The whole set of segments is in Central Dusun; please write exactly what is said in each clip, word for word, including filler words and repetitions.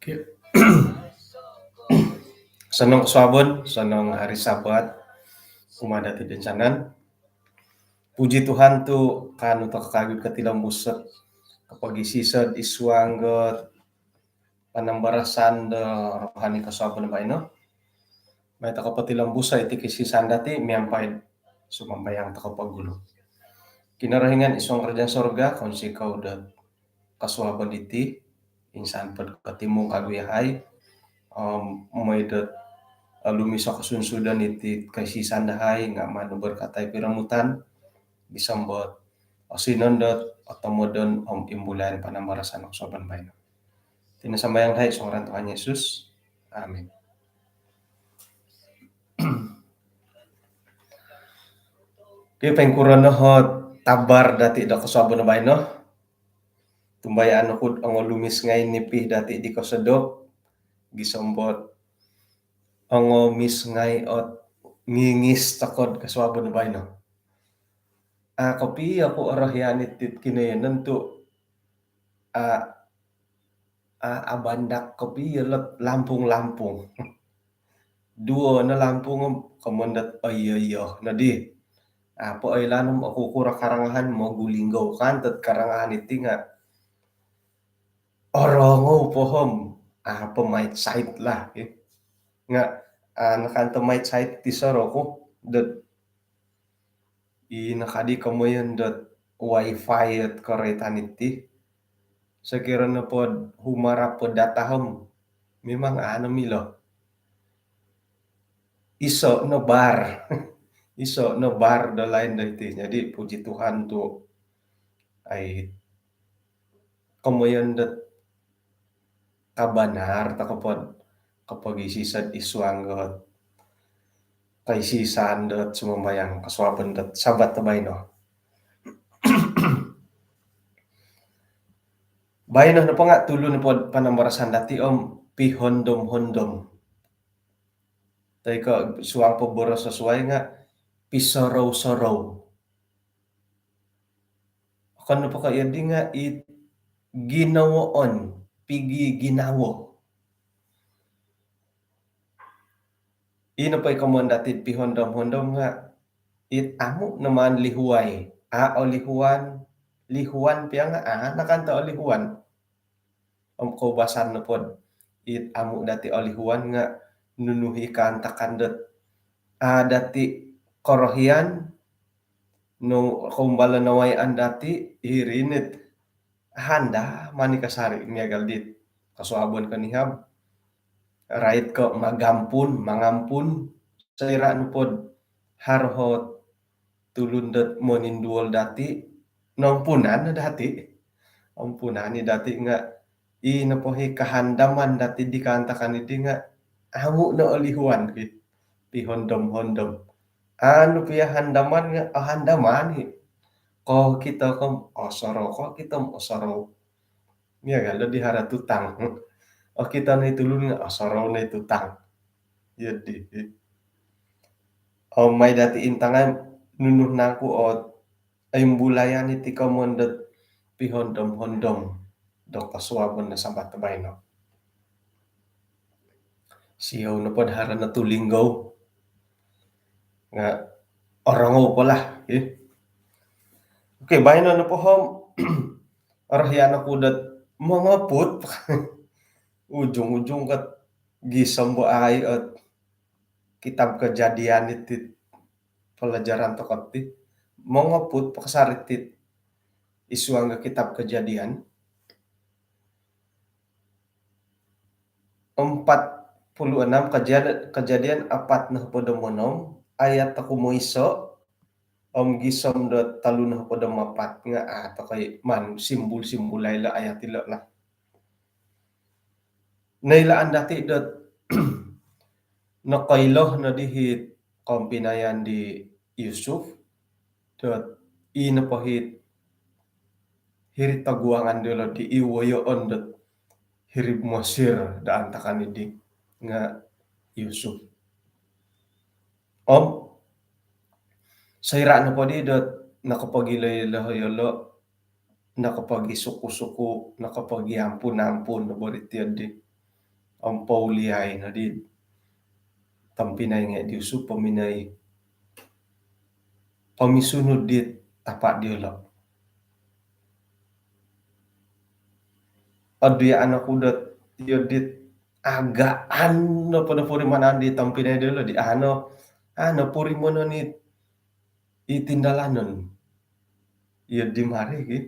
Okey. Osonong kosuabon, osonong hari Sabat kumaa dati toinsanan. Puji Tuhan tu kaanu toko kawagu kotilombus do kopogisisad id suang do panambarasan do rohani kosuabon baino. Mai toko potilombuso iti kisisaan dati miampai sumambayang toko pogulu. Kinorohingan id suang kerajaan sorga, kounsikou do kosuabon diti, insan po do kotimung kawagu yahai, om mooi do olumis o kosunsudan iti kisisaan dahai nga maan no berkatai piromutan, gisom do osinondot, otomodon om imbulayan panambarasan kosuabon baino. Iti no sambayang dahai id suang ngaran Tuhan Yesus. Amin. Okey, poingkuro no o tabar dati do kosuabon baino? Tumbayaan oku do ongolumis ngai nipi dati di kosodop, gisom do ongolumis ngai ot ngingis toko do kosuabon baino. A, kopio oku orohian iti kinoyonon tu a, a, abandak kopio lot lampung-lampung. Duo no lampung om komoyon dot oyo-oyo nodi. A, poilaan om oku kuro karangahan mogulinggou kan dot karangahan iti nga orongou po om a, pomait-sait lah, eh. Nga a, nakan tomait-sait ti soroku dot i nakadi komoyon dot wifi ot koroitan iti. Sokiro nopo do humarap po data om memang a no milo. Iso no bar. Iso no bar do line do iti. Jadi puji Tuhan tu ai komoyon dot kabanar toko po do kopogisisad id suang dot koisisaan dot sumambayang kosuabon dot Sabat do baino. Baino nopo nga tulu nopo do panambarasan dati om pihondom-hondom. Toi ko suang poboros suai nga pisorou-sorou. Okon nopo ko iri nga it ginawoon, pigiginawo. Ino po i komoyon dati pihondom-hondom nga it amu no maan lihuai. A, olihuan, lihuan pia nga a, nakan to olihuan. Om koubasan nopo do it amu dati olihuan nga nunu i kaantakan dot a, dati korohian, nung koumbal nawayaan dati, iri no it ahandaman i kasari miagal dit kosuabon konihab. Rait ko magampun, mangampun, soira nopo do haro ot tulun dot moninduol dati, nompunan no dati. Ompunan i dati nga i nopo i kahandaman dati di kaantakan iti nga amu no olihuan ki. Pihondom-hondom. Anu pia handaman nga, oh, handaman i. Kokito ko om osorou, kokito om osorou. Miagal do di haro tutang. Okito no i tulun nga osorou no i tutang. Jadi, om mai dati intangai nunu nangku ot imbulayan iti komoyon dot pihondom-hondom do kosuabon do Sabat baino. Siou nopo do haro no tulinggou nga orongou po lah, eh. Okey, baino nopo om orohian oku dot mongoput ujung-ujung ko gisom bo ai ot kitab Kejadian iti pelajaran toko ti. Mongoput po kasari iti id suang do kitab Kejadian empat puluh enam, Kejadian, Kejadian apat nohopod om onom, ayat tokoiso om gisom do tolu nohopod om apat nga, a, tokoi maan simbul-simbulai ilo ayat ilo lah. Noilaan dati dot nokoilo no di hit kompinayan di Yusuf dot i nopo hit hiri toguangan diolo di i woyoon dot hiri Mesir do antakan di nga Yusuf. Om soira nopo di dot nokopogilo-ilo yolo, nokopogisuku-suku, nokopogiampun-ampun no bo ri tiyo di. Om pouliai no di tompinai ngai di Yusuf pominoi pomisunud di tapa diolo. Oduyaan oku dot iyo dit agaan no podo purimanan di tompinai diolo di ano, ano purimonon i tindalanon. Iyo di mari ki.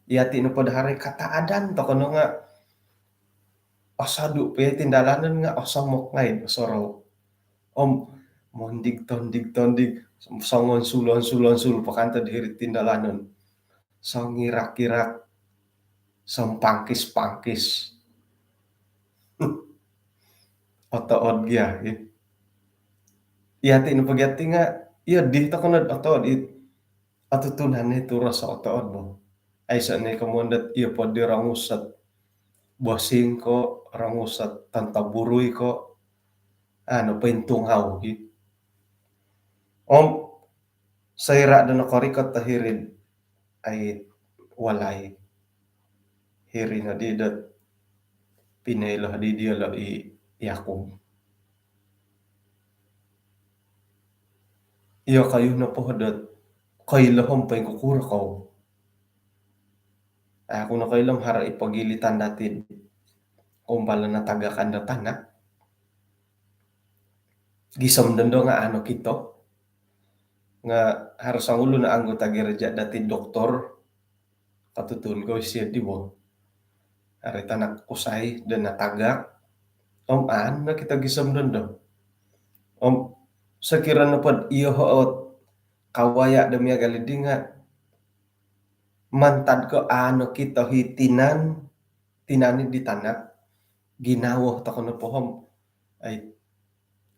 Iyati no podo hari kataadan tokou no nga osodu po i tindalanon nga osomok ngai osorou. Om mondig tondig tondig songon sulon sulon sul pakanto di hiri tindalanon. Songirak-irak, sompangkis-pangkis. Otood gia i. Iyati no pogi ati nga iyo di tokou no otood i. Otutunan i turos otood bo. Aiso ni komon dot iyo po di rongusot bosing ko, rongusot tantaburui ko, ano pointungau ki. Om soira do nokorikot do hiri ai walai, hiri no di dot pinoilo di diolo i Yakub. Iyo kayu nopo dot koilo om poingkukuro kou. Aku nokoilo om haro i pogilitan dati umbal natagakan do tanak. Gisom dondo nga ano kito nga haro songulun anggota gereja dati doktor. Katutun ko isio di bo. Haro tanak kusai do natagak. Om ano kito gisom dondo. Om sokiro nopo iyo hoot kawaya do miagal di nga mantad ko ano kito hi tinan, tinan di tanak, ginawo tokou nopo om ai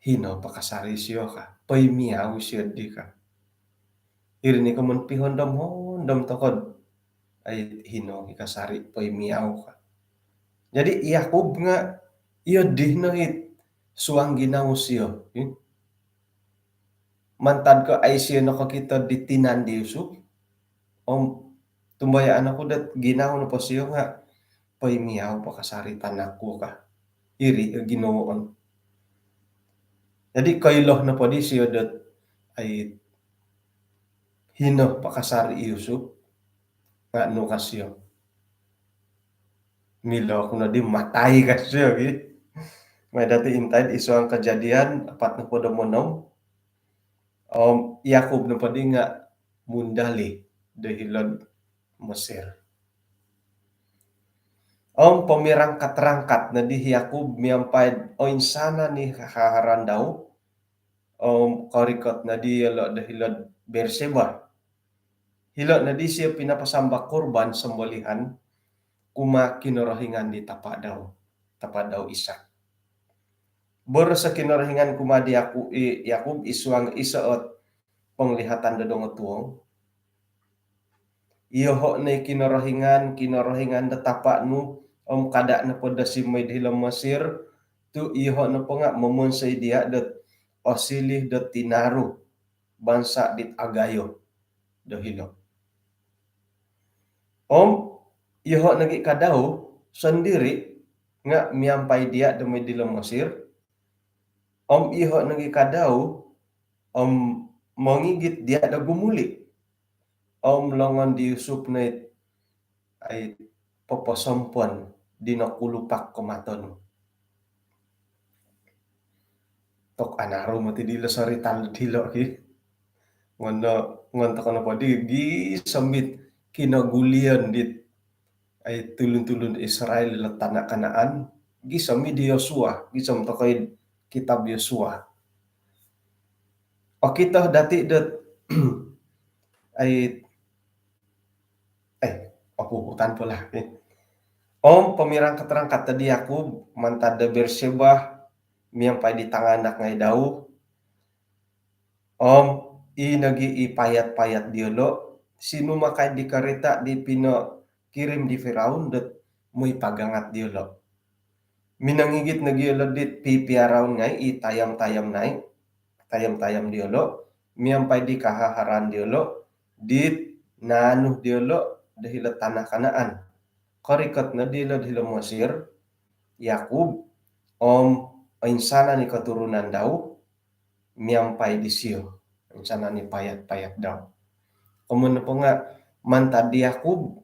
hino pakasari sio ka, poimiau sio di ka. Iri ni komon pihondom-hondom tokou ai hino i kasari poimiau ka. Jadi Yakub nga iyo di no i suang ginawo sio. Mantad ko ai sio nokokito di tinan di Yusuf. Om tumbayaan oku dot ginawo nopo sio nga poimiau pakasari tanak ku ka. Iri o ginawoon. Jadi koilo nopo di sio dot ai hino pakasari Yusuf nga nu ka sio. Milo ku no di matai ka sio ki. Mai dati intai id suang Kejadian apat nopo do monom. Om Yakub nopo di nga mundali do hilo'd Mesir. Om pomirangkat-rangkat no di Yakub miampai oinsanan i kahaharan dau. Om korikot no di yolo do hilo'd Beersheba. Hilo no di sio pinapasamba korban sembelihan kumaa Kinorohingan di tapa dau, tapa dau Ishak. Boros o Kinorohingan kumaa di Yaku-, i-, Yakub id suang iso ot penglihatan do dongotuong. Iyoho no i Kinorohingan, Kinorohingan do tapa nu, om kada nopo do simoi do hilo Mesir, tu iyoho nopo nga momonsoi dia dot osiliu do tinaru bansa dit agayo do hilo. Om iyoho nogi ka dau sondiri nga miampai dia do moi dilo Mesir. Om iyoho nogi ka dau om mongigit dia do gumuli. Om longon di Yusuf no it ai poposompon di nokulupak ko mato nu. Tok anaru moti dilo sorita dilo ki. Ngono ngon tokou nopo di gisom it kinogulion dit ai tulun-tulun Israel ilo tana Kanaan, gisom i di Yosua, gisom tokou id kitab Yosua. Okito dati dot ai eh, opuputan pula. Om pomirangkat-rangkat di Yakub mantad do Beersheba miampai di tanganak ngai' dau. Om i nogi i payat-payat diyolo' sinumakai di karita' di pinokirim di Firaun dot moi pagangat diyolo'. Minongigit nogi iyolo' dit pipiaraon ngai' i tayam-tayam nai', tayam-tayam diyolo', miampai di kahaharaan diyolo' dit naanu diyolo' do hilo' tana' Kanaan. Korikot no diyolo' do hilo' Mesir, Yakub, om oinsanan i koturunan dau miampai disiyo, oinsanan i payat-payat dau. Komoyon nopo nga' mantad di Yakub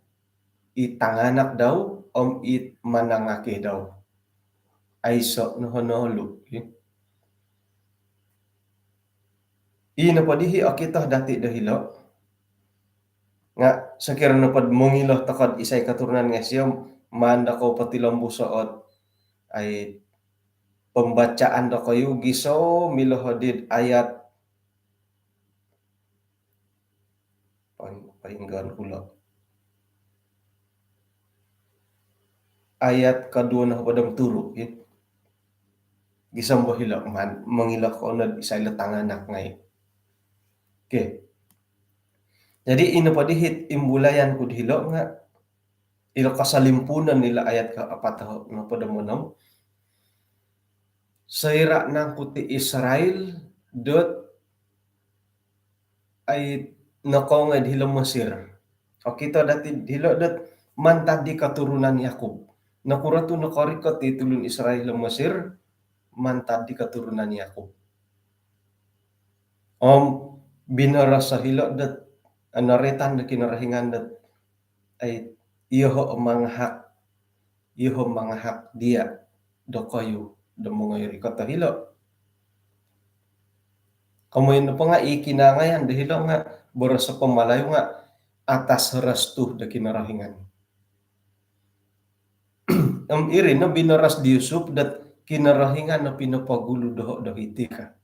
i tanganak dau om i manangaki dau. Aiso' noho noolu. I nopo dihi okito dati' do hilo'. Nga' sokiro nopo do mongilo toko'd isai koturunan ngai' siyo, maan dokou potilombuso' ot ai pembacaan dokoyu gisom milo hodi'd ayat, paling, paling gaon kulo. Ayat koduo nohopod om turu', ya. Gisom bo hilo' maan mongilo kou nod isai ilo tanganak ngai'. Okey. Jadi ino po dihit imbulayan ku dihilo' nga' ilo kosolimpuunon ilo ayat kaapat nohopod om onom. Soira' nangku ti Israel dot ai nokoongoi dihilo' Mesir. Okito dati' dihilo' dot mantad di koturunan Yakub. Nokuro tu' nokorikot i tulun Israel hilo' Mesir, mantad di koturunan Yakub. Om binoros o hilo' dot, noroitan do Kinorohingan dot ai iyoho' mangahak, iyoho' mangahak diya' dokoyu do mongoi rikot o hilo'. Komoyon nopo nga' i kinaangayan do hilo' nga' boros po Malayu nga' atas restu do Kinorohingan. Om iri no binoros di Yusuf dot Kinorohingan no pinopogulu doho' do hiti ka.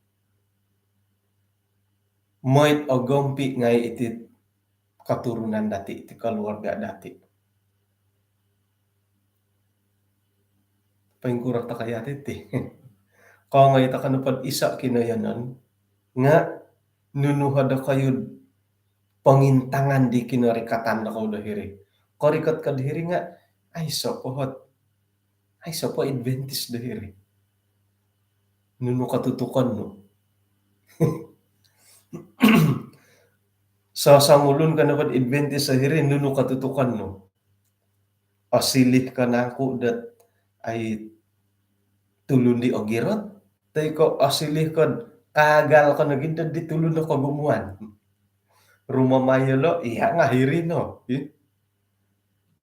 Moi'd ogompi' ngai' iti koturunan dati', iti keluarga dati'. Poingkuro toko' yati' ti. Koongoi toko' nopod iso' kinoiyonon nga' nunu ho dokoyu'd pongintangan di kinorikatan dokou do hiri. Korikot ko do hiri nga' aiso' po hot, aiso' po Adventist do hiri. Nunu kotutukon nu? Sosongulun ko nopod Adventist do hiri, nunu kotutukon nu? Osiliu ko nangku dot ai tulun di ogirot, toi ko osiliu ko kaagal ko nogi dot di tulun do kogumuan? Rumamai iyolo', iya' nga' hiri no. Ih.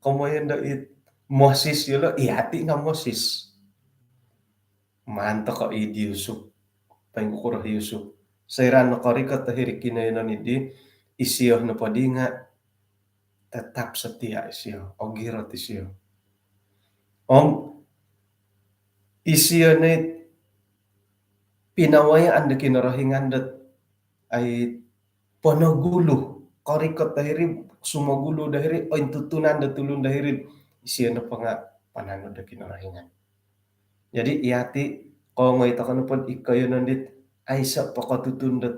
Komoyon do it Moses iyolo', iyati' nga' Moses. Maan toko' i di Yusuf. Poingkukuro i Yusuf? Soira' nokorikot o hiri kinoiyonon iddi, isiyo nopo di nga' tetap setia isiyo, ogirot isiyo. Om isiyo no it pinawayaan do Kinorohingan dot ai ponogulu, korikot do hiri, sumogulu do hiri, ointutunan do tulun do hiri, isiyo nopo nga' pananud do Kinorohingan. Jadi iyati' koongoi toko' nopod i koiyonon dit aiso' po kotutun dot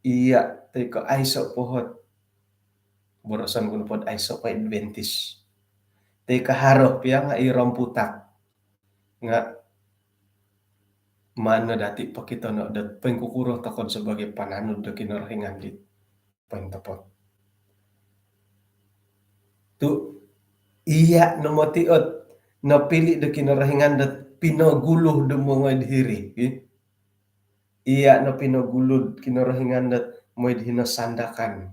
iya' toi ko' aiso' po hot, boroson ku nopod aiso' po Adventist, toi ko' haro pia nga' i romputak. Nga' maan no dati' pokitono' dot poingkukuro toko'd sabaagi pananud do Kinorohingan dit pointopot. Tu' iya' no moti' ot nopili' do Kinorohingan dot pinogulu do mongoi'd hiri, ih. Iya' no pinogulu'd Kinorohingan dot moi'd hino Sandakan.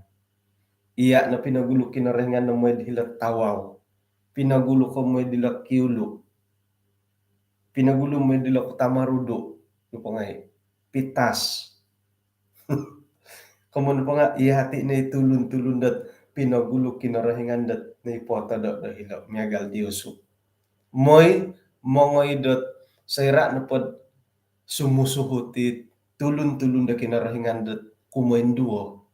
Iya' no pinogulu Kinorohingan do moi'd hilo Tawau. Pinogulu ko moi'd hilo Kiulu. Pinogulu moi'd hilo Kotamarudu. Nopo ngai', Pitas. Komoyon nopo nga' iyati' no i tulun-tulun dot pinogulu Kinorohingan dot noipotoddo' do hilo miagal di Yusuf. Moi mongoi dot soira' nopod sumusuhut i tulun-tulun do Kinorohingan dot kumoinduo,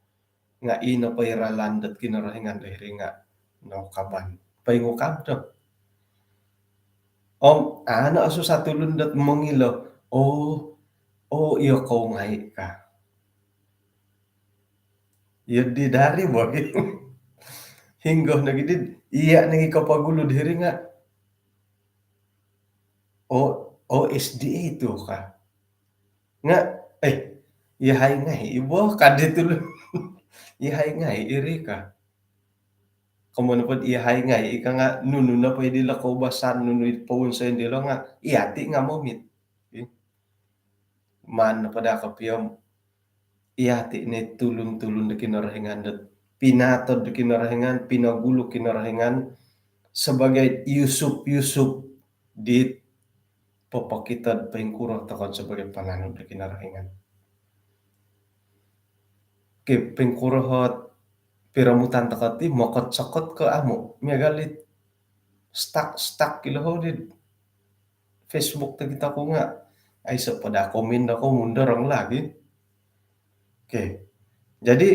nga' i nopo i ralan dot Kinorohingan do hiri nga' noukaban. Poingukab do. Om a' no osusah tulun dot mongilo Oo, oo, iyokou ngai' ka. Iyo di dari bo gi. Hinggo nogi di, iya' nogi kopogulu diri nga'. Oo, oo, S D A tu ka. Nga', eh, iyahai ngai' i bo ka di tulun. Iyahai ngai' iri ka. Komoyon nopo iyahai ngai' i ka nga' nunu nopo i dilo koubasan, nunu i powonsoyon dilo nga' iyati' nga' momit. Maan nopo daa kopio om iyati' ni tulun-tulun do Kinorohingan dot pinaatod do Kinorohingan, pinogulu Kinorohingan sabagai Yusup-Yusup dit popokito do poingkuro toko' sabagai pananud do Kinorohingan. Ki poingkuro ot piromutan toko' ti, mokot-sokot ko amu', miagal it stuck-stuck ilo ho di Facebook toko' nga' aiso' po daa komen dokou, mundorong lagi. Okey. Jadi,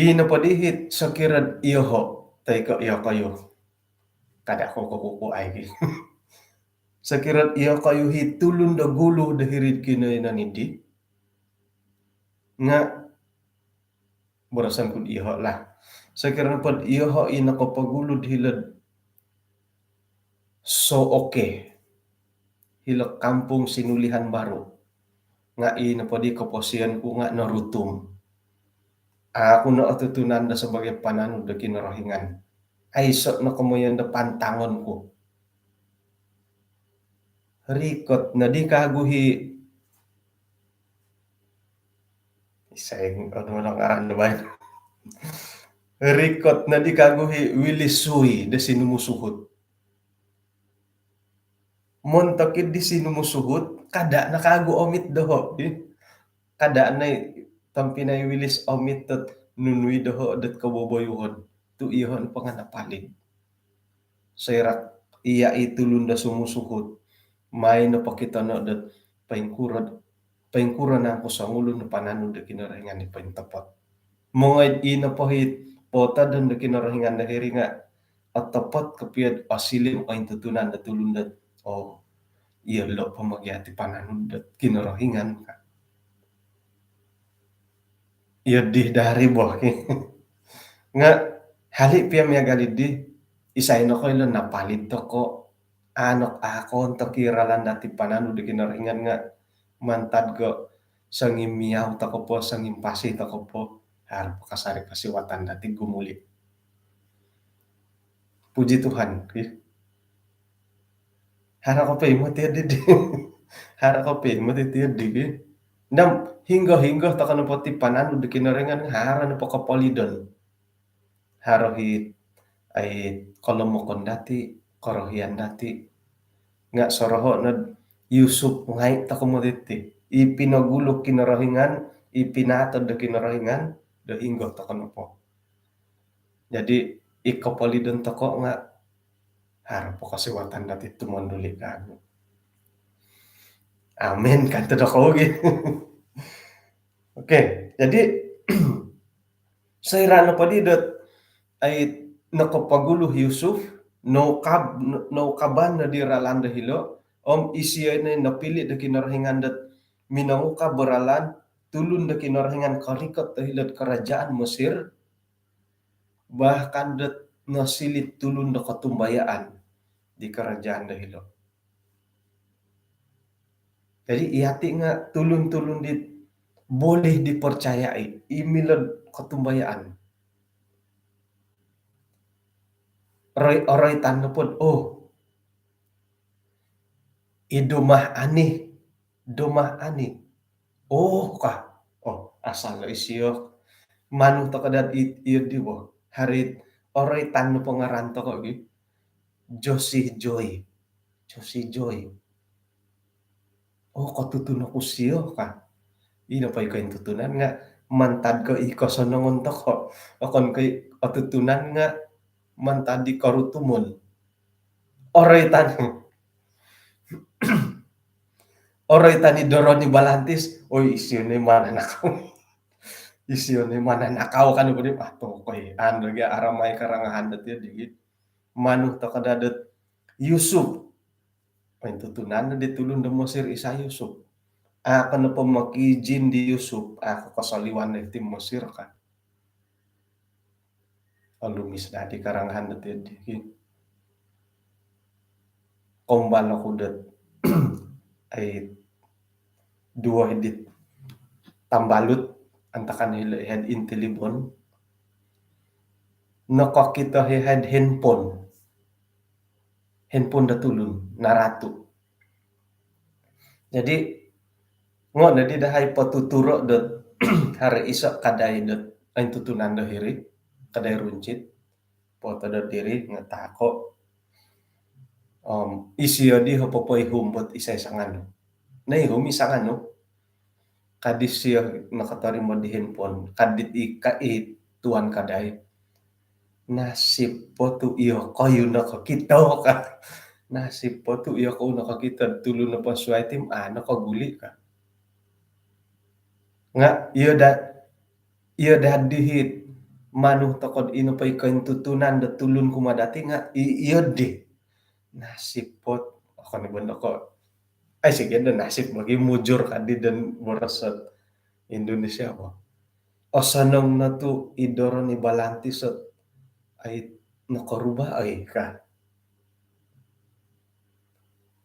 ino po di hit sokiro iyoho' toi ko' iyokoyu. Kada' ko' kukuai gi. Sokiro iyokoyu hit tulun do gulu do hiri'd kinoiyonon iddi nga' boroson ku'd iyoho' lah. Sokiro nopod iyoho' i nokopogulu'd hilo'd Sooke, hilo' Kampung Sinulihan Baru, nga' i nopoddi koposion ku nga' norutum. Aku no otutunan do sabagai pananud do Kinorohingan. Aiso' no komoyon do pantangon ku. Rikot noddi kagu hi, isai, aduh, ngaran do baino. Rikot noddi kagu hi Willis Sui do sinumusuhut. Montok iddi sinumusuhut, kada' no kagu omit doho' di. Kada' no i tompinai Willis omit dot nunu i doho' dot koboboyuhon. Tu' iyoho' nopo nga' napalid. Soira' iya' i tulun do sumusuhut, mai no pokitono' dot poingkuro, poingkuro nangku songulun do pananud do Kinorohingan i pointopot. Mongoi i nopo hi pootodon do Kinorohingan do hiri nga' otopot kopio'd osilim ointutunan do tulun dot, oo, iyolo' po mogiati pananud dot Kinorohingan ka. Iyo di dari bo ki. Nga' hali' pia miagal iddi, isai nokoilo napalid toko', a' no, a' koontok i ralan dati' pananud do Kinorohingan nga' mantad ko' songimiau toko' po, songimpasi toko' po, haro po kasari kosiwatan dati' gumuli'. Puji Tuhan ki. Haro kopio moti iddi. Haro kopio moti iddi ki. Nga' hinggo-hinggo toko' nopo ti pananud do Kinorohingan, haro nopo kopolidon. Haro hi ai kolomokon dati', korohian dati'. Nga' soroho' nod Yusup ngai' toko' moti ti. I pinogulu Kinorohingan, i pinaatod do Kinorohingan, do hinggo toko' nopo. Jadi, i kopolidon toko' nga' haro po kosiwatan dati' tumonduli' kagu. Amin kan tu dokou gi. Okey, jadi, soira' nopoddi dot ai nokopogulu hi Yusuf, noukab, noukaban noddi ralan do hilo', om isio no i nopili' do Kinorohingan dot minongukab o ralan, tulun do Kinorohingan korikot do hilo'd karajaan Mesir, bahkan dot nosiliu tulun do kotumbayaan di karajaan do hilo'. Jadi, iyati' nga' tulun-tulun dit boleh dipercayai, i milo'd kotumbayaan. Oroi, oroitan nopod, oo, i domah ani, domah ani. Oo ka. Oo, asal isio. Manu toko' dot i-, iyo di bo. Haro it oroitan nopo ngaran toko' gi. Josie Joy. Josie Joy. Oo, kotutun oku sio ka. Ino po i kointutunan nga' mantad ko' i kosonongon toko'. Okon ko' i otutunan nga' mantad i korutumon. Oroitan. Oroitan i Doroni Balantis. Oi, isio no i mananakau. Isio no i mananakau kan, bodi, ah, tokoi. Anu lagi aramai karangahan dot iyo digi. Manu toko' daa dot Yusuf. Pointutunan di tulun do Mesir isai Yusuf. A' ko nopo mokiijin di Yusuf, a' ko kosoliwan do hiti Mesir ka. Olumis dati karangahan dati di. Kombal oku dot ai duo hidit tambalut antakan hilo head intilibon. Nokokito hi head handphone. Handphone do tulun naratu. Jadi ngo nodi dahai potuturo dot hari iso kadai dot ointutunan do hiri, kadai runcit. Poto do diri nga tako. Om isio di ho popoihum bot isai sanganu. Noihum i sanganu. Kadi sio nokotorimo di handphone. Kadi i ka i tuan kadai. Nasib po tu iyo koyu nokokito ka. Nasib po tu iyo kou nokokito tulun nopo suai tim a nokoguli ka. Nga iyo da iyo dadi hit manu tokod ino po i kointutunan do tulun kumaa dati nga i iyo di. Nasib pot. Okon i bondo ko. Ai sige do nasib bagi mujur kadi dan borosot Indonesia po. Osonong no tu i doron i balanti sot ai nokoruba ai ka.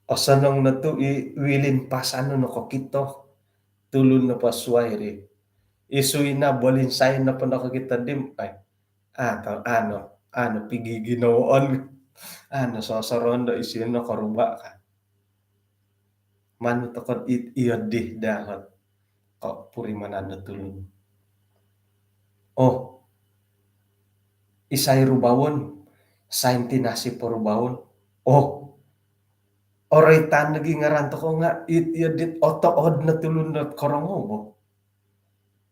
Osonong no tu i wilin pasan no nokokito tulun nopo suai ri. Isui na bolinsai nopo nokokito dim ai. Ato ano ano pigiginoon ano sosoron do isui nokoruba ka. Manu tokod iyo dih dahot ko purimanan do tulun. Oh, isai rubawon, sainti nasib po rubawon. Oh, oroitan lagi ngaran toko nga iyo dit otood no tulun dot korongou bo.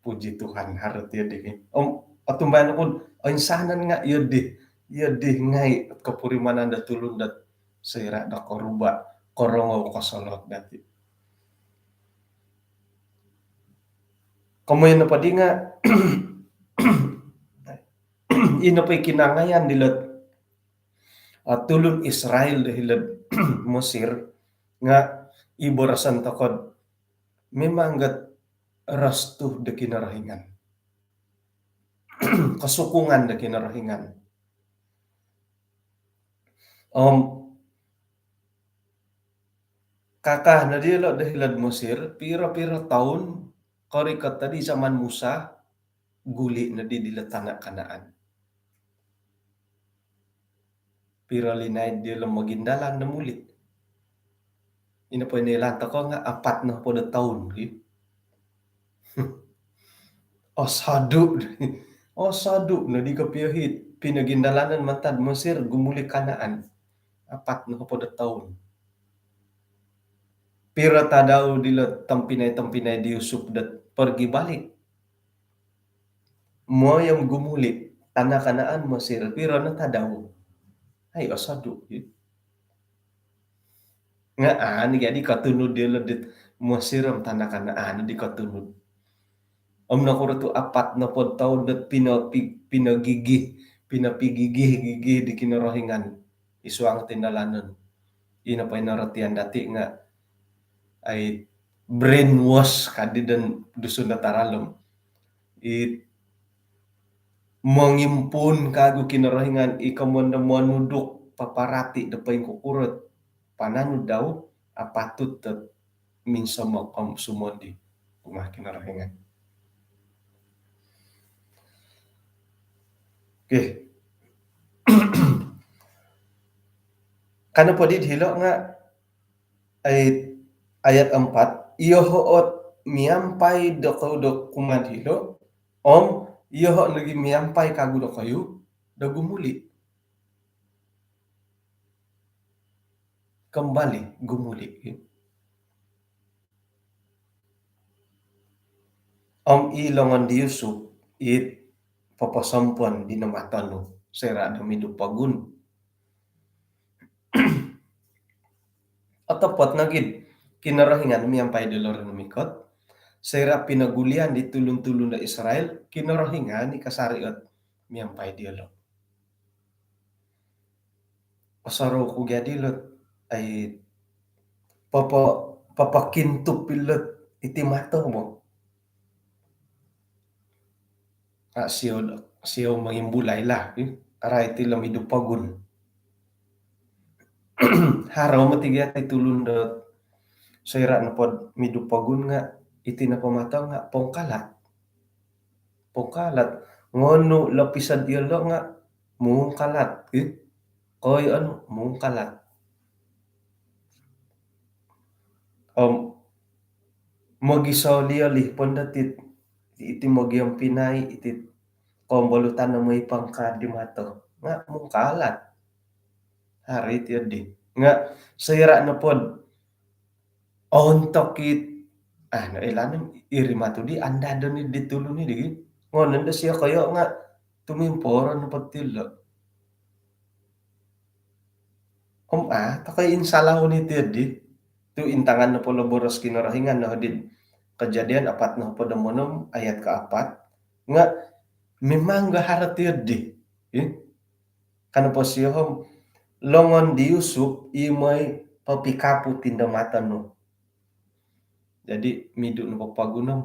Puji Tuhan, haro ti iyo di. Om otumbayaan oku, oinsanan nga iyo di, iyo di ngai kopurimanan do tulun dot soira do koruba, korongou kosolot dati. Komoyon nopo di nga ino po i kinangayan dilot tulun Israel do hilod Mesir nga i boroson tokod memang gat restu do Kinorohingan. Kosukungan do Kinorohingan. Om kaka no diolo do hilod Mesir piro-piro toun korikot tadi zaman Musa guli no di dilo tana Kanaan. Piro linaid diolo mogindalan no muli. Ino po ino ilan toko nga apat no podo toun ki. Osodu. Osodu no di kopio hit pinogindalanan mantad Mesir gumuli Kanaan. Apat no podo toun. Piro tadau dilo tompinai-tompinai di Yusuf dot pergi balik. Moyom gumuli tana Kanaan Mesir piro no tadau. Ai osodu. Nga ani gadi kotunud diolo dit Mesir om tana Kanaan di kotunud. Om nokuro tu apat nopod toun dot pino pi- pinogigih pinopigigih-gigih di Kinorohingan id suang tindalanon. Ino po ino rotian dati nga ai brainwash kadi dan Dusun do taralom. I mongimpuun kagu Kinorohingan i komondo monuduk paparati do poingkukurot pananud dau apatut dot minsomok om sumondi kumaa Kinorohingan. Okey. Kano po di hilo nga ayat, ayat empat, iyoho ot miampai dokoyu do kumaa hilo om iyoho nogi miampai kagu dokoyu do gumuli. Kembali gumuli. Om i longon di Yusuf it poposompon di no mato nu soira do midu pogun. Otopot nogi Kinorohingan miampai dilo ri mikot soira pinogulian di tulun-tulun do Israel, Kinorohingan i kasari ot miampai diolo. Osorou ku gia dilo ai papa papakintup ilo iti mato bo. Nga sio sio mangimbulai lah, eh. Arai ti lo midu pogun. Haro moti gia ti tulun do soira nopo midu pogun nga iti nopo mato nga pongkalat. Pongkalat. Ngonu lapisan iyolo nga mungkalat, eh. Koi anu mungkalat. Om mogisolio lih pon dati iti mogiom pinai iti kombolutan no moi pangkad di mato. Nga mungkalat. Hari ti di. Nga soira nopod ontok it, ah, no ilanem iri matu di andadon di tulun di. Ngonon do sio koyo nga tumimporon nopod tilo. Om ah, tokou insalah oni ti di. Tu intangan nopo lo boros Kinorohingan no di Kejadian apat nopo do monom ayat keapat. Nga memang gahara ti di. Eh? Kan nopo sio om longon di Yusuf i moi papikapu tindo mato nu. Jadi midu nopo pogun om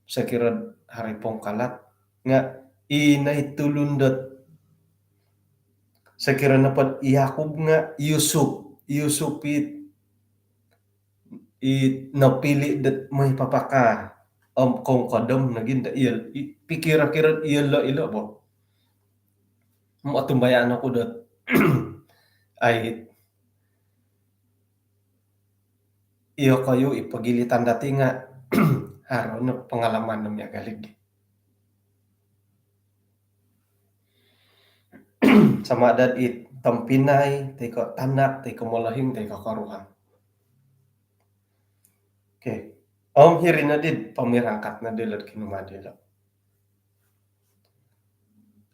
sokiro hari pongkalat nga inai tulun dot sokiro nopod Yakub nga Yusuf, Yusuf it i nopili dot moi papaka om kongkodom nogi do iyolo pikiro-kiro iyolo ilo bo. Motumbayaan oku dot ai iyokoyu i pogilitan dati nga haro no pengalaman no miagal di. Sama ada i tompinai, toi ko tanak, toi ko molohing, toi ko koruhang. Okey. Om hiri no di pamirangkat no di lot kinuma di lo.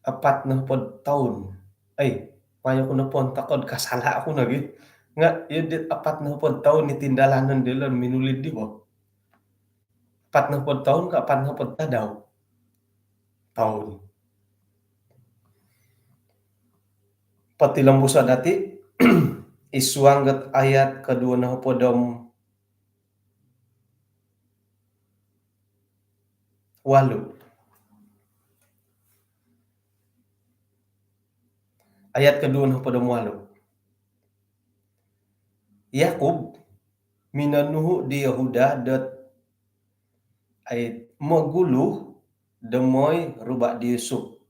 Apat nohopod toun. Ai, mayo ku nopo ontok kasala oku nogi. Nga iyo di apat nohopod toun i tindalanon di lo minulid di bo. Apat nohopod toun ko apat nohopod tadau. Toun. Potilombuso dati id suang dot ayat koduo nohopod om walu. Ayat koduo nohopod om walu. Yakub minonuhu di Yehuda dot ai mogulu do moi ruba di Yusuf.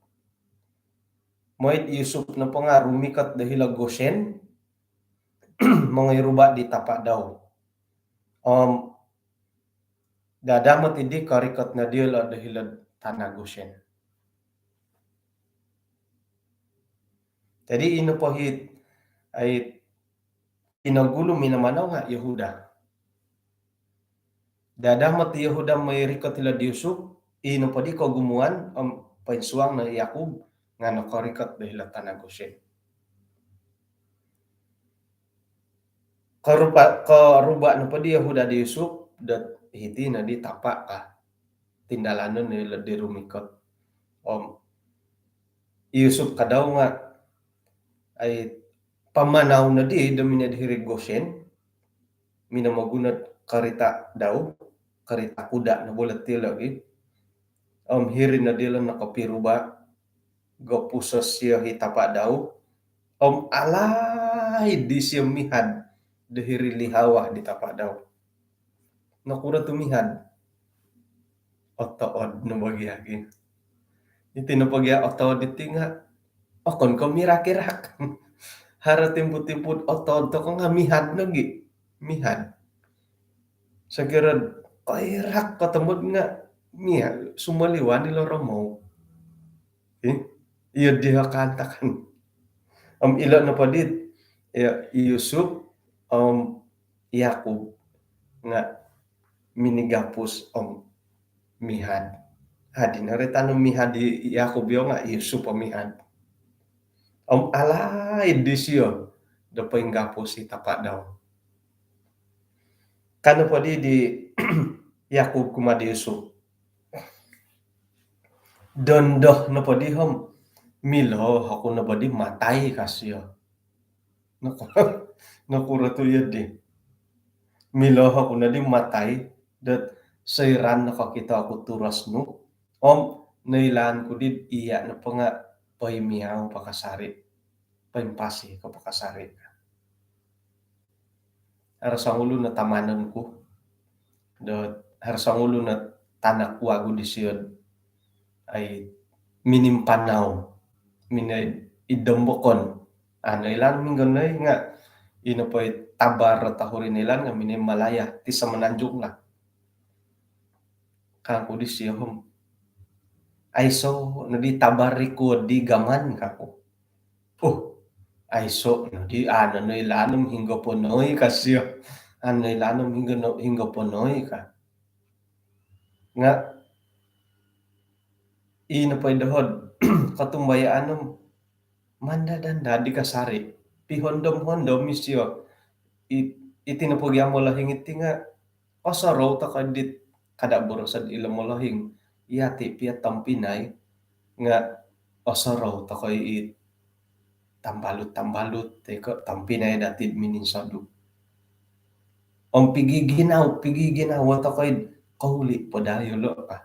Moi Yusuf nopo nga rumikot do hilo Goshen mongoi ruba di tapa dau. Om dadamot i di korikot no diolo do hilo tana Goshen. Jadi ino po hit ai pinogulu minamanau nga Yehuda. Dadamot i Yehuda moi rikot ilo di Yusuf, ino po di kogumuan om poinsuang no Yakub nga nokorikot do hilo tana Goshen. Koruba, koruba nopo di Yehuda di Yusuf dot hiti no di tapa ka. Tindalanon no ilo di rumikot. Om Yusuf kadau nga ai pamanau no di do minoi do hiri Goshen minomoguno do karita dau, karita kuda no bo lo ti logi. Om hiri no diolo nokopiruba gopuso sio hi tapa dau. Om alaid di sio mihad do hiri lihawa di tapa dau. Nokuro tu mihad? Otood no bo gia gi. Iti nopo gia otood iti nga okon ko mirak-irak. Haro timpu-timpu otood toko nga mihad nogi. Mihad. Sokiro koirak kotomod nga mihad sumoliwan ilo romou. Eh, iyo diho kaantakan. Om ilo nopo dit, iyo, Yusuf om Yakub nga minigapus om mihad. Adi no ri tanu mihad di Yakub yo nga Yusuf om mihad. Om alaid di sio do poinggapus i tapa dau. Kan nopo di di Yakub kumaa di Yusuf, dondo nopo di om milo oku nopo di matai ka sio. Nokuro tu iyo di. Milo oku nodi matai dot soira nokokito oku turos nu om noilaan ku did iya nopo nga poimiau pakasari, poimpasi ko pakasari. Haro songulun o tamanon ku dot haro songulun o tanak wagu disio dot ai minimpanau, minoi id dombokon. Ano ilaan minggonoi nga ino poi tabar tohuri noilaan nga minoi Malaya ti Semenanjung lah. Kangku disio om, aiso nodi tabar ri kuo di gaman kangku. Uh, aiso nodi, ano noilaan om hinggo ponoi ka sio. Ano noilaan om hinggo no, hinggo ponoi ka. Nga ino poi doho dot kotumbayaan om mandad-andad di kasari, pihondom-hondom isio. It-, iti nopo gia molohing iti nga osorou tokou dit kada boroso ilo molohing. Yati pia tompinai nga osorou tokou it tambalut-tambalut toi ko tompinai dati mininsodu. Om pigiginawo, pigiginawo tokou it kouli po daa yolo ka.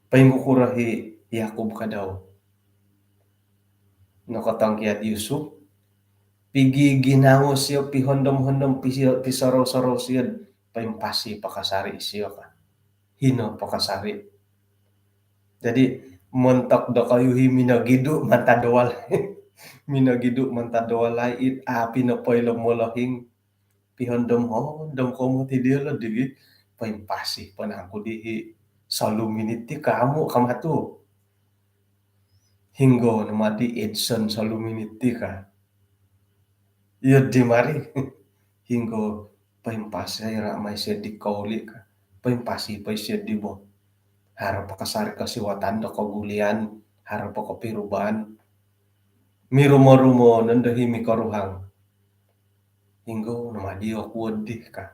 Poingkukuro i Yakub ka dau? Nokotongkiad i Yusuf, pigiginawo sio, pihondom-hondom, pisio-, pisorou-sorou sio, poimpasi pakasari sio ka. Hino pakasari. Jadi montok dokoyu i minogidu mantad do walai, minogidu mantad do walai it api nopo ilo molohing, pihondom-hondom ko moti diolo digi, poimpasi po nangku di i soluminit ti ka amu ka matu. Hinggo no madi Edson soluminit ti ka. Iyo di mari. Hinggo poimpasi ira mai sio di kouli ka. Poimpasi po isio di bo. Haro pakasari kosiwatan do kogulian, haro po kopirubaan. Mirumo-rumo nondo i mikoruhang. Hinggo no madi oku di ka.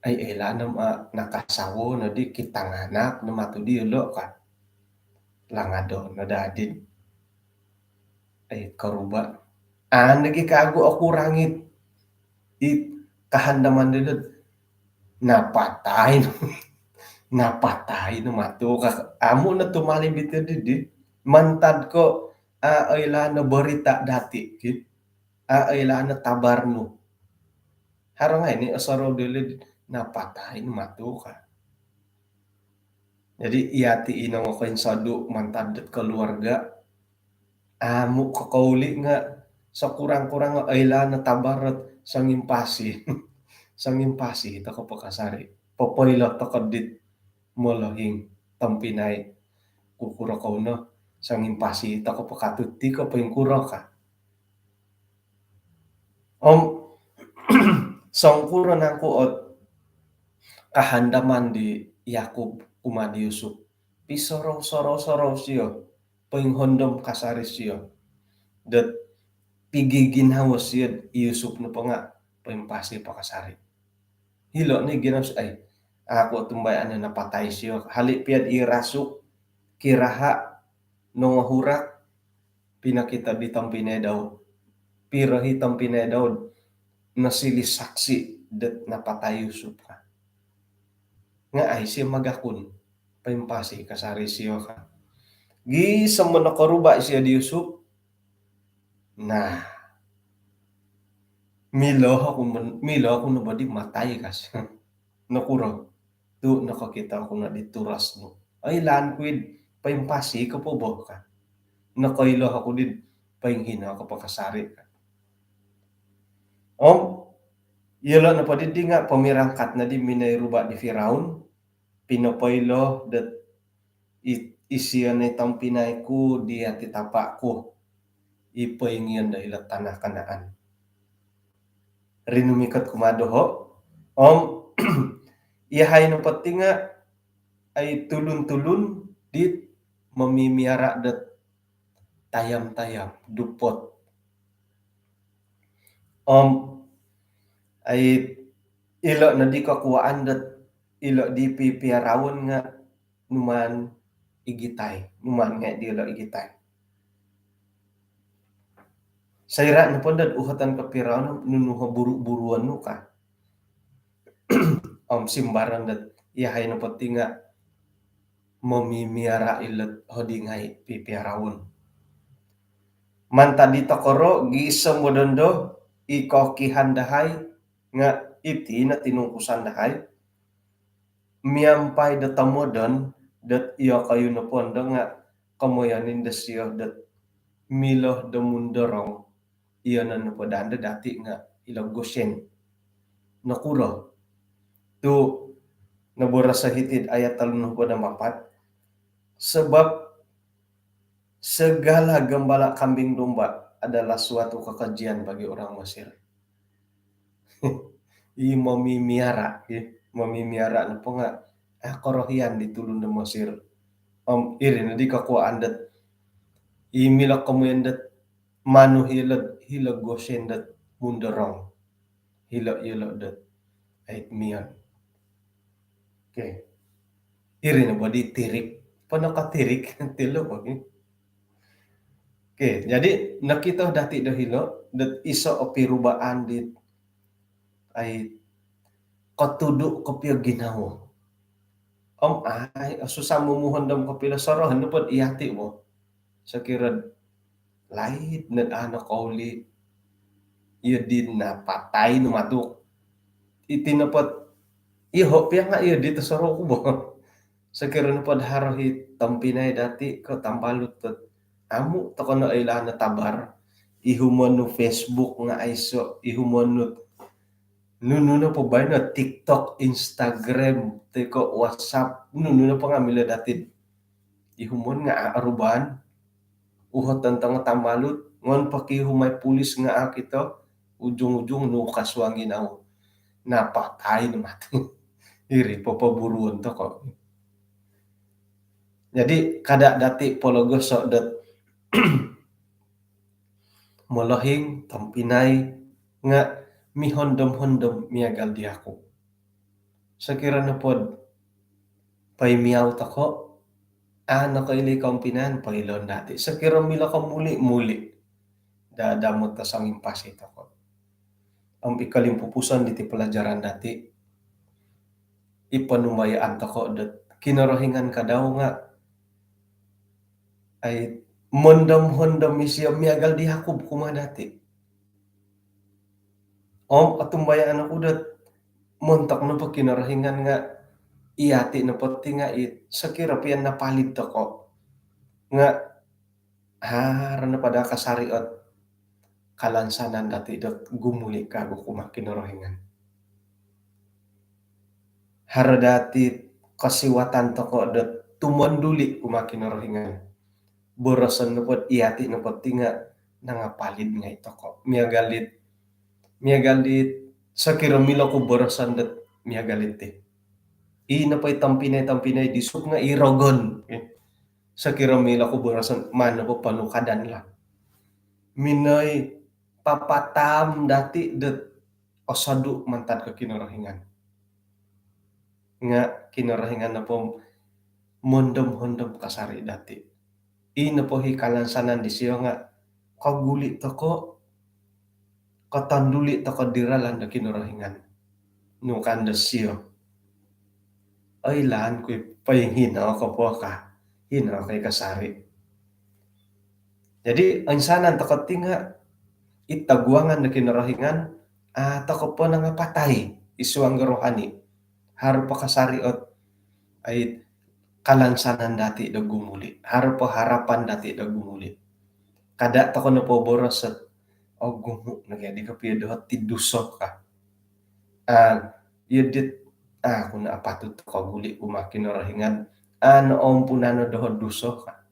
Ai, oilaan om a nakasawo nodi, kitanganak no matu diolo ka. Langado no dadin. Ai, koruba. An lagi kagu oku rangit. It kahandaman dilo. Napatai no. Napatai no matu ka. Amu no tumalib iti didi. Mantad ko a oilaan no berita dati ki. A oilaan no tabar nu. Haro ngai ni osorou dilo napatai no matu ka. Jadi yati ino nga koinsodu mantad dot keluarga. Amu ko kouli nga sekurang-kurang oilaan no tabar dot songimpasi. Songimpasi tokou pakasari. Popoilo tokou dit molohing tompinai. Kukuro kou no, songimpasi tokou pakatut ti ko poingkuro ka. Om songkuro nangku ot kahandaman di Yakub kumaa di Yusuf. Pisorou-sorou-sorou sio, poinghondom kasari sio. Dot pigiginawo sio i Yusuf nopo nga poimpasi pakasari. Hilo ni ginawo sio, ai, aku tumbayaan napatai sio. Hali pia di rasuk, kiraha, nongohurak, pinokito di tompinai dau. Piro i tompinai dau nosiliu saksi dot napatai Yusuf ka. Nga ai sio magakun, poimpasi kasari sio ka. Gisom nokoruba sio di Yusuf. Nah. Milo oku men-, milo oku no bo di matai ka sio. Nokuro? Tu nokokito oku no di turos nu. Oilaan ku id poimpasi ko po bo ka. Nokoilo oku di poinghino ko pakasari ka. Om, iyolo nopo didi nga pomirangkat nodi minoi ruba di Firaun, pinopoilo dot i-, isio no i tompinai ku di ati tapa ku, i poingion do hilo tana Kanaan. Rinumikot kumaa doho, om, iyahai nopo ti nga, ai tulun-tulun dit momimiara dot tayam-tayam, dupot. Om, ai ilo nodi kokuaan dot ilo di pipiaraon nga numaan igitai, numaan ngai diolo igitai. Soira' nopo dot uhoton ko Piraun, nunu o buru-buruon nu ka. Om simbaron dot iyahai nopo ti nga' momimiara' ilo'd hodi ngai' pipiaraon. Mantad di tokoro' gisom do dondo i kokihan dahai nga' iti no tinungkusan dahai. Miampai do tomodon dot iyokoyu nopo ndo nga' komoyon indo sio dot milo do mundorong, iyo no nopo daa ndo dati' nga' ilo Goshen. Nokuro? Tu' noboros o hiti'd ayat tolu nohopod om apat, sebab segala gembala kambing domba adalah suatu kekejian bagi orang Mesir. I momimiara', i momimiara' nopo nga' a' korohian di tulun do Mesir. Om iri no di kokuaan dot i milo komoyon dot manu hilo, hilo Goshen dot mundorong. Hilo, hilo dot ait mion. Okey. Iri no bo di tirik. Pono ka tirik tilo, okey. Okey, jadi nokito dati' do hilo dot iso o pirubaan di ai kotudu' kopio ginawo. Om ai susah momuhondom kopio, sorohon nopod iyati' bo. Sokiro laid nod a' nokouli', iyo di napatai no matu'. Iti nopod iyoho' pia nga' iyo di tosoroku bo. Sokiro nopod haro hi tompinai dati' ko tambalut dot amu' toko no oilaan o tabar. Ihumon nu Facebook nga' aiso', ihumon nu nunu nopo baino, TikTok, Instagram, toi ko WhatsApp, nunu nopo nga' milo dati'd ihumon nga' a' orubaan. Uhoton tongo tambalut, ngon pokiihumai pulis nga' a' okito, ujung-ujung nu kasuang ginawo. Napatai no matu'. Iri popoburuon toko'. Jadi kada' dati' pologoso' dot molohing, tompinai, nga' mihondom-hondom miagal di Yakub. Sokiro nopod poimiau toko', a' nokoilo i koumpinaan, poiloon dati'. Sokiro milo ko muli', muli'. Da, damot do songimpasi toko'. Om i kolimpupuson diti palajaran dati', i ponumbayaan toko' dot Kinorohingan kadau nga' ai mondom-hondom isio miagal di Yakub kumaa dati'. Om otumbayaan oku dot montok nopo Kinorohingan nga' iyati' nopo ti nga' i sokiro pia napalid toko' nga' haro no pada kasari' ot kalansanan dati' dot gumuli' kagu kumaa Kinorohingan. Haro dati' kosiwatan toko' dot tumonduli' kumaa Kinorohingan. Boroson nopod iyati' nopod ti nga' nangapalid ngai' toko'. Miagal dit, miagal dit sokiro milo ku boroson dot miagal dit ti. I nopo i tompinai-tompinai di Suk nga' i rogon. Sokiro milo ku boroson, maan nopo ponukadan lah. Minoi papataam dati' dot osodu' mantad ko Kinorohingan. Nga' Kinorohingan nopo mondom-hondom kasari' dati'. I nopo hi kalansanan disio nga' koguli' toko', kotonduli' toko' di ralan do Kinorohingan. Nu kaan disio, oilaan ku i poinghino ko po ka, hino ko i kasari'. Jadi oinsanan toko' ti nga' i toguangan do Kinorohingan, a' toko' po nangapatai i suang do rohani. Haro po kasari' ot ai kalansanan dati' do gumuli', haro po harapan dati' do gumuli'. Kada' toko' nopo boros ot, ogumu' no gia di kopio doho' ti duso ka. A' iyo dit, a' oku no apatut koguli' kumaa Kinorohingan, a' noompunan no doho' duso ka.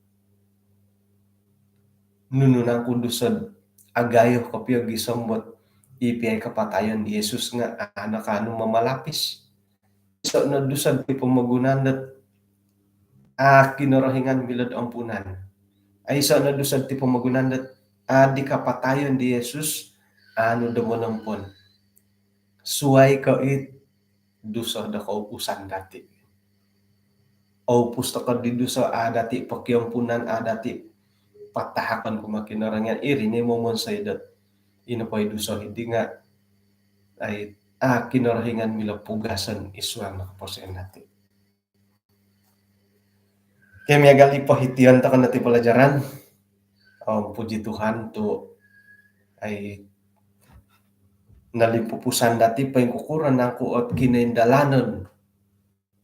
Nunu nangku duso'd agayo kopio gisom dot i piai kapatayon di Yesus nga' a' no kaanu mamalapis. Iso' no duso'd ti pomogunan dot a' Kinorohingan milo'd ompunan. Iso' no duso'd ti pomogunan dot a' di kapatayon di Yesus, a' nu do monompon. Suwai ko' it duso do koupusan dati'. Oupus toko' di duso, a' dati' pokiompunan, a' dati' patahakon kumaa Kinorohingan, iri no momonsoi dot ino po i duso hiti nga, ai, a Kinorohingan milo pugason id suang no koposion dati. Okey, miagal i po hiti ontok no ti pelajaran. Om puji Tuhan tu, ai, nalimpupusan dati poingkukuro nangku ot kinoindalanon,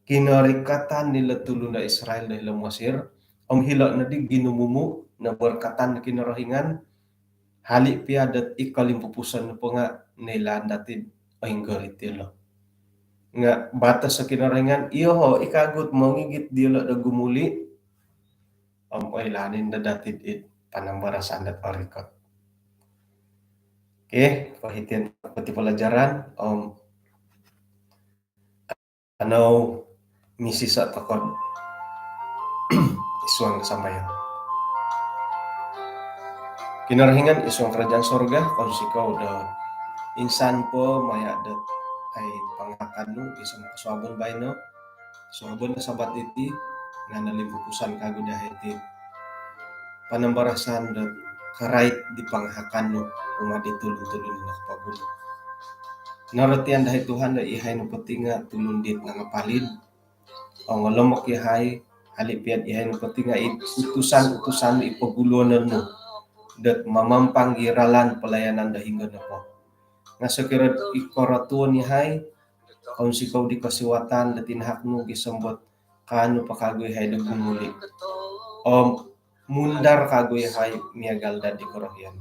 kinorikatan nilo tulun do Israel do hilo Mesir, om hilo nodi ginumumu no berkatan Kinorohingan, hali pia dot i kolimpupusan nopo nga noilaan dati oinggorit ilo. Nga batos o Kinorohingan, iyoho i kagu ot mongigit diolo do gumuli, om oilaan no dati id panambarasan dot orikot. Okey, po hiti ontok ti pelajaran, om kanou misiso tokou id suang sambayang. Kinorohingan id suang kerajaan sorga, kounsikou do insan po maya dot, ai, pangakan nu id suang kosuabon baino, suabon do Sabat diti, nga nalimpupusan kagu dahai ti panambarasan dot karait di pangakan nu kumaa di tulun-tulun nakapagulu. Naratian dahai Tuhan do ihai nopo ti nga tulun dit nangapalid, ongolomok ihai, hali pia ot ihai nopo ti nga id utusan-utusan i poguluonon nu dot mamampang i ralan pelayanan do hinggo nopo. Nga sokiro i korotuon ihai, kounsikou di kosiwatan do tinahak nu gisom dot kaanu po kagu ihai do gumuli om mundar kagu ihai miagal dot di korohian.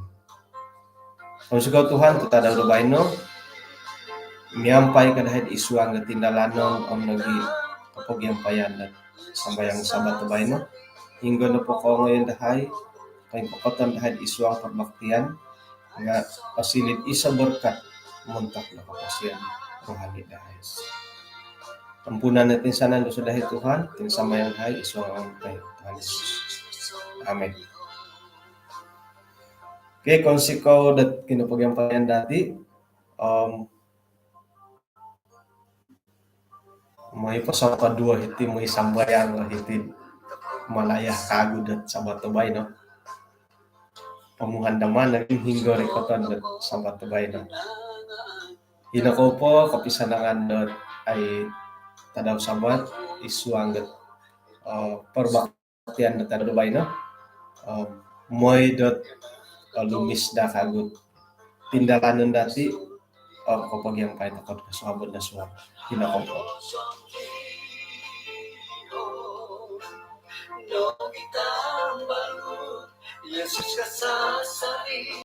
Kounsikou Tuhan tu tadau do baino miampai ko dahai id suang do tindalanon om nogi kopogiampayan do sambayang Sabat do baino. Hinggo nopo koongoyon dahai, koingkokoton dahai id suang perbaktian, nga osiliu iso berkat montok do koposion rohani dahai. Ampunan no toinsanan dosa dahai Tuhan, iti no sambayang dahai id suang ngaran Tuhan Yesus. Amin. Okey, kounsikou dot kinopogiampayan dati, om mooi po songkoduo hiti, mooi sambayang hiti malaya kagu dot Sabat do baino. Pomuhandaman lagi hinggo rikoton dot Sabat do baino. Ino kou po kopisanangan dot, ai, tadau Sabat id suang dot, eh, perbaktian dot tadau do baino. Eh, mooi dot, eh, lumis daa kagu ot tindalanon dati, eh, kopogiampai tokou kosuabon do suab. Ino kou po.